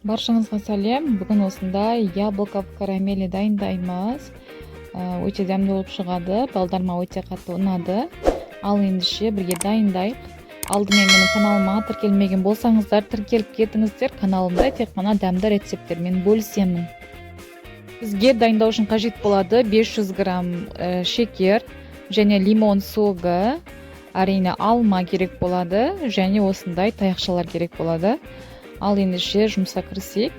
Баршаңызға сәлем! Бүгін осындай яблоко в карамели дайындаймыз. Өте дәмді болып шығады, балдарыма өте қатты ұнады. Ал ендеше бірге дайындайық. Алдымен менің каналыма тіркелмеген болсаңыздар, тіркеліп кетіңіздер. Каналымда тек қана дәмді рецепттермен бөлісемін. Бізге дайындау үшін қажет болады 500 грамм шекер және лимон согы, әрине алма керек болады және осындай таяқшалар керек болады. Ал ендеше жұмысқа кірісейік.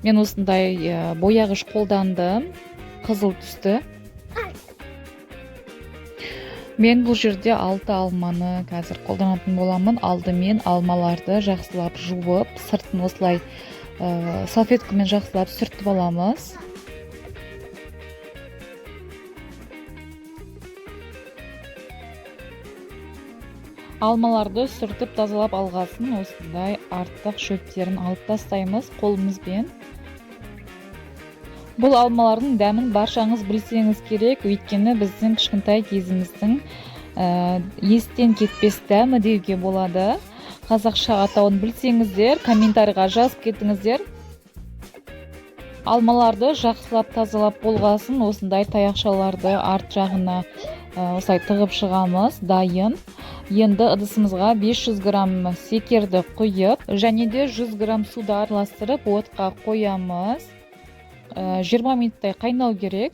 Мен осындай бояғыш қолдандым, қызыл түсті. Мен бұл жерде 6 алманы қазір қолданатын боламын. Алдымен алмаларды жақсылап жуып, сыртын осылай салфеткамен жақсылап сүртіп аламыз. Алмаларды сүртіп тазалап алғасын осындай артық шөптерін алып тастаймыз қолымызбен. Бұл алмалардың дәмін баршаңыз білсеңіз керек, өйткені біздің кішкентай кезіміздің естен кетпес дәмі деуге болады. Қазақша атауын білсеңіздер, комментарийға жазып кетіңіздер. Алмаларды жақсылап тазалап болғасын осындай таяқшаларды арт жағына осылай тығып шығамыз, дайын. Енді ыдысымызға 500 грамм секерді құйып және де 100 грамм суды араластырып отқа қоямыз. 20 минуттай қайнау керек.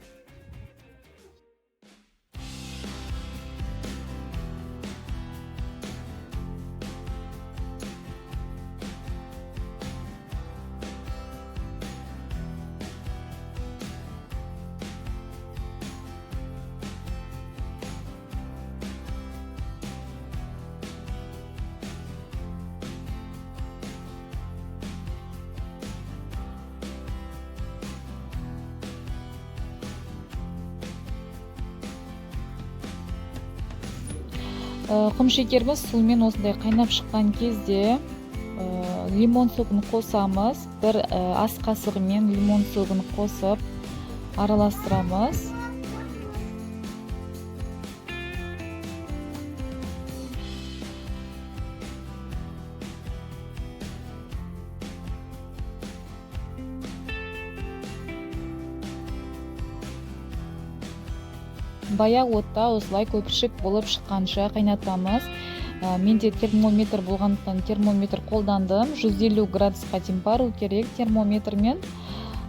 Құмшекеріміз сумен осындай қайнап шыққан кезде лимон согын қосамыз. Бір ас қасығымен лимон согын қосып араластырамыз. Баяу отта осылай көпіршік болып шыққанша қайнатамыз. Менде термометр болғандықтан термометр қолдандым. 150 градусқа дейін бару керек термометрмен.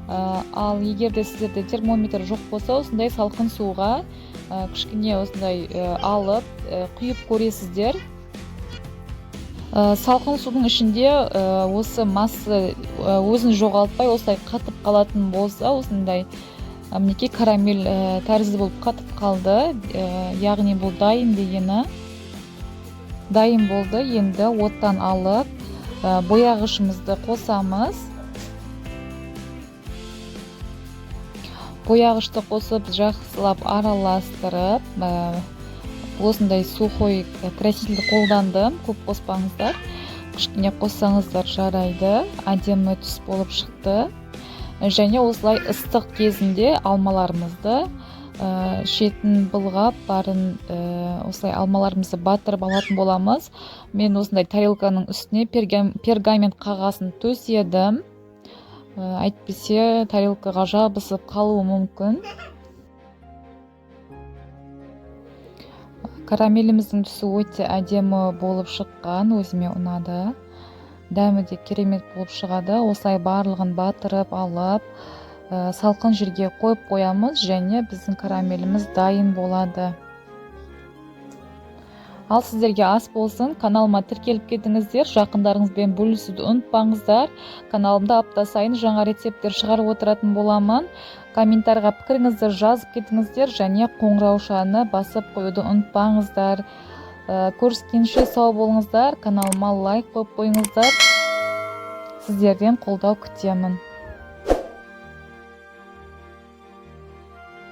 Ал егер де сіздерде термометр жоқ болса, осындай салқын суға кішкене осындай алып құйып көресіздер. Салқын судың ішінде осы масса өзін жоғалтпай осылай қатып қалатын болса, осындай мінекей карамель тәрізді болып қатып қалды. Яғни бұл дайын дегені. Дайын болды. Енді оттан алып, бояғышымызды қосамыз. Бояғышты қосып жақсылап араластырып, осындай сухой красительді қолдандым. Көп қоспаңыздар, кішкене қоссаңыздар жарайды. Әдемі түс болып шықты. Және осылай ыстық кезінде алмаларымызды шетін былғап, барын осылай алмаларымызды батырып алатын боламыз. Мен осындай тарелканың үстіне пергамент қағазын төседім. Әйтпесе тарелкаға жабысып қалуы мүмкін. Карамеліміздің түсі өте әдемі болып шыққан, өзіме ұнады. Дәмі де керемет болып шығады. Осылай барлығын батырып алып, салқын жерге қойып қоямыз және біздің карамеліміз дайын болады. Ал сіздерге ас болсын. Каналыма тіркеліп кетіңіздер, жақындарыңызбен бөлісуді ұмытпаңыздар. Каналымда апта сайын жаңа рецепттер шығарып отыратын боламын. Комментарийға пікіріңізді жазып кетіңіздер және қоңыраушаны басып қоюды ұмытпаңыздар. Көріскенше сау болыңыздар. Каналыма лайк қойып қойыңыздар. Сіздерден қолдау күтемін.